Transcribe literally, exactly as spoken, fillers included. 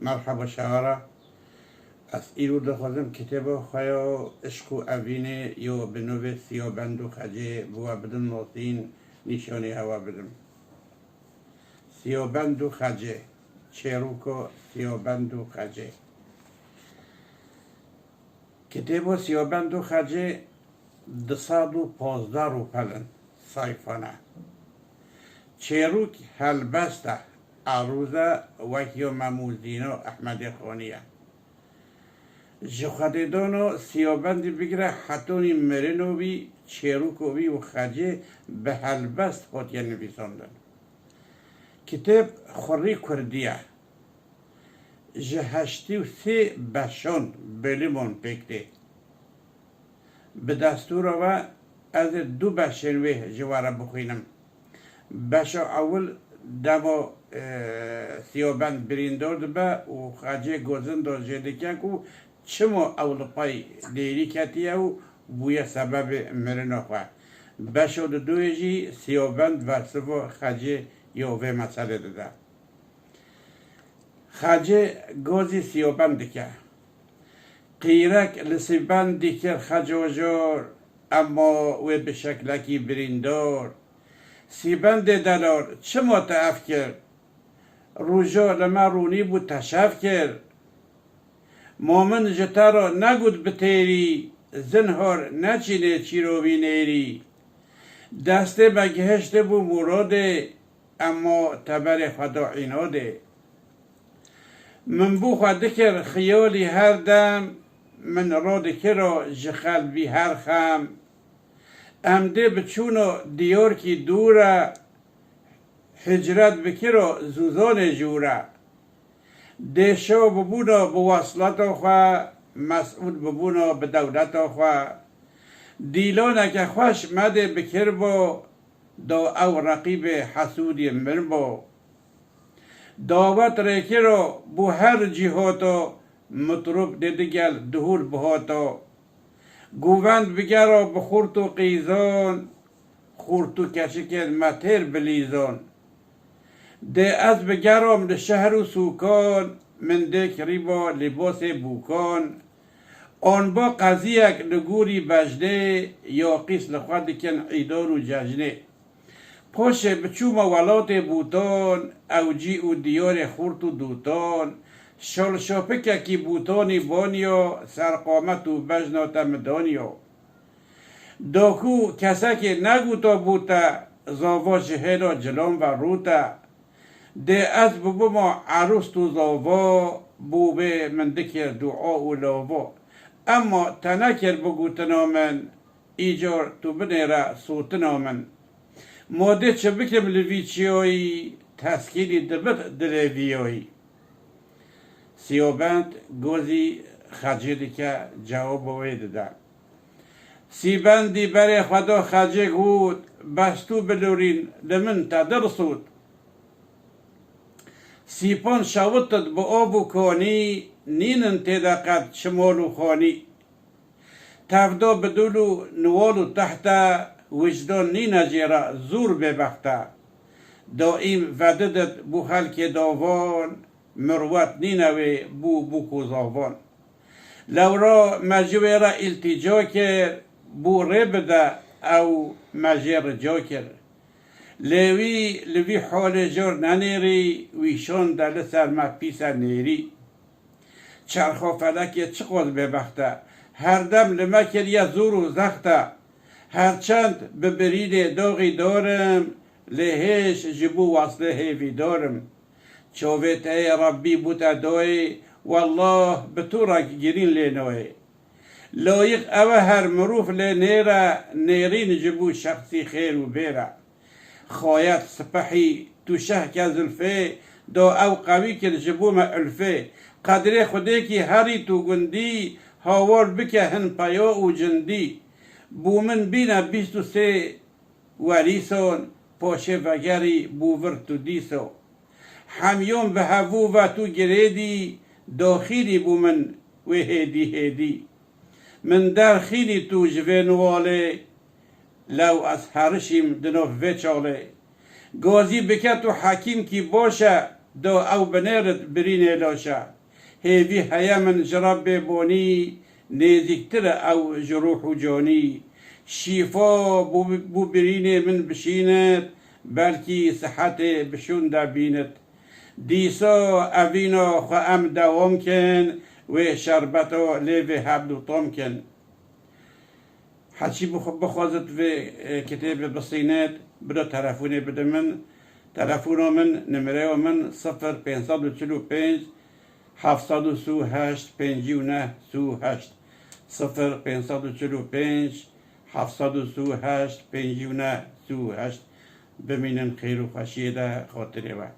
Merheba şewara. Ez îro dixwazim kitêba xwe ya Işq û Evînê yo bi navê Siyabend û Xecê bi we bidim nasîn, nîşanî hewa bidim. Siyabend û Xecê. Çêroka Siyabend û Xecê. Kitêba Siyabend û Xecê du sed û pazdeh rûpel in, sayfan e. Çêrok helbest e, erûz e, wek yo Mem û Zîno Ehmedê Xanî ye. Ji xwedêdana Siyabendî bigire hetanî mirina wî, çêroka wî û Xecê bi helbest hatiye nivîsandin. Kitêb xurî kurdî ye. Ji heştê û sê beşan, bölüman pêk tê. Bi destûra we ez ê du beşên wê ji we re bixwînim. Beşa ewil dema, e, Siyabend birîndar dibe û Xecê gozinda jê dike ku çima ew li pey dêrî ketiye û bûye sebebê mirina xwe. Beşa duduyê jî Siyabend bersiva Xecê ya vê meselê dide. Xecê gozî Siyabend dike. Qîrek li Sîbendî kir Xeco jor, ema wê bi şeklekî birîndor. Sîbendê delor, çima te ev kir? Rûjo li me rûnî bû, te şev kir. Ma min ji te re negot bi têrî, zinhor neçînê çîrovî nêrî. Destê me gihiştibû mûrodê, ema te berê xwe da înodê. Min bo xwe dikir xiyalî her dem, min radikiro ji xelbî her xem. Em dê biçûno diyarkî dûr e, hicret bikiro zûzanê jûr e. Dê şo bibûno bi wesleta xwe, mesûl bibûno bi dewleta xwe. Dîlaneke xweş me dê bikirbo, da ew reqîbê hesûdî min bo. Dawet rêkiro bo her cîhoto, mitrûb dê digel duhûl bihoto. Govend bigero bi xurt û qîzon, xurt û keçikên me têr bilîzon. Dê ez bigerom li şehr û sûkon, min dê kirîbo lîbosê bûkon. Onbo qeziyek li gorî bejnê, yo qîs li xwe dikin îdor û cejnê. Poşê biçûme welatê bûton, ew cî û diyorê xurt û dûton. Şolşopikekî bûtonî boniyo, serqomet û bejno te mi doniyo. Doku kesekê neguto bûte, zovo ji hêlo cilon ve rûte. Dê ez bibûmo erûst û zovo, bûbê min dikir duo û lovo. Ema te nekir bigutino min, îcor tu binêre sûtino min. Modê çi bikim li vî çiyoyî, teskînî dibit dilê vîyoyî. Siyobend gozî Xecê dike, cewabo wê dide. Sîbendî berê xwe do Xecê got, bes tu bilûrîn li min te dirsût. Sîpan şewitit bi ov û konî, nînin tê de qet çimol û xonî. Tevdo bi dûl û niwol û tehte, wijdan nîne jê re zûr bêbexte. Daîm vedidit bû xelkê dovon, mirwet nîne wê bû bûk û zovon. Lewra me ji wê re îltîco kir, bû rê bide ew me jê rico kir. Lê wî li vî holê jor nenêrî, wî şonde li ser me pîse nêrî. Çerxo felekê çiqos bêbext e, her dem li me kiriye zûr û zext e. Her çend bi birînê doxî dorim, lê hêj ji bo waslê hêvî dorim. Çovê te yê Rebbî bûte doyê, wellah bi tu re girîn lê noyê. Loyiq ew e her mirov lê nêre, nêrîn ji bo şexsî xêr û bêr e. Xayet sipehî tu şehke zilfê, do ew qewî kir ji bo me ulfê. Qedrê Xwedêkî herî tu gundî, hawar bike hin peyo û cindî. Bo min bîne bîst û sê werîson, poşê vegerî bo vir tu dîso. Hemyon bi hevû ve tu girêdî, doxînî bo min wê hêdî hêdî. Min derxînî tu ji vê niwalê, lew ez herişîm di nov vê çalê. Gozî bike tu hekîmkî boş e, Do ew binêrit birînê laşa. Hêvî heye min ji Rebbê bonî, nêzîktir e ew ji rûh û canî. Şîfa bû, bû birînê min bişînit, belkî sihetê bi şûn de bînit. Dîsa evîna xwe em dewam kin, wê şerbeta lêvê hevdu tam kin. Heçî bixwe-, bixwazit vê, e, kitêbê bisînit, bida telefonê bide min. Telefona min, nimreya min sifir pênc sed û çil û pênc, heft sed û sî û heşt, pêncî û neh, sî û heşt. Sifir pênc sed û çil û pênc, heft sed û sî û heşt, pêncî û neh, sî û heşt. Bimînin xêr û xweşiyê de, xatirê we.